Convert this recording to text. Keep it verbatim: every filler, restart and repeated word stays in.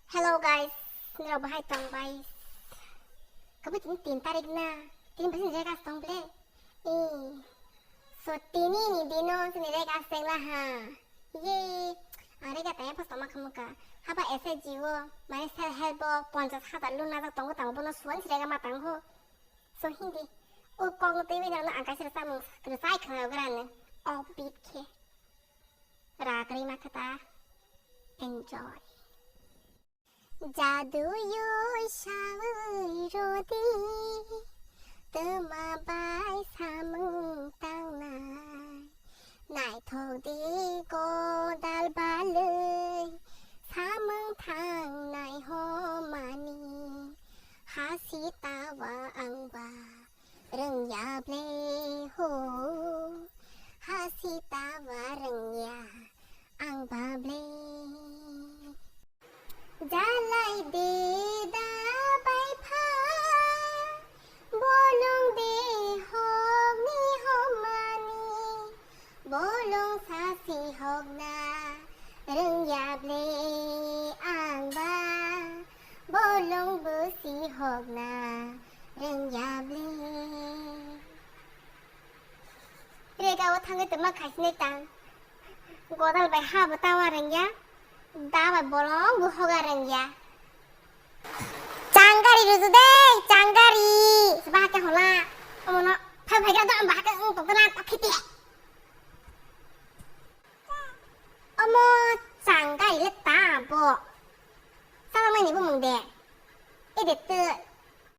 Hello guys, nirok bahai tong bai? Kami tini tin tarik na, tini basi nirek as tong ble. I, so tini ni dino sini rek as teng la ha. Ye, are ka tanya pas toma kamu ka. Haba S H G o, mane self help o, ponchas hazar loan na tongo tango bono suan sirega ma tang ho. So hindi, o kong tei wi nang na angkai sira samung kru sai khna gra ne. O bit khe. Rakri ma khata. Enjoy. Jadu yo sawi rodi, tuma bai samung tangnai. Naithok di godal balwi, samung thangnai homani. Hasi tawa angba rwngya ble ho, hasi tawa rwngya angba ble. Jalai de da bai pha, bolong de hok ni homani, bolong sasi hok na rwngya ble angba, bolong busi hok na rwngya ble. Rega o thangwi tongma khaisini tang. Godal bai ha bo tawa rwngya, da bai bolong bo hoga rwngya. Changari ruju de, changari. Seba ke hola.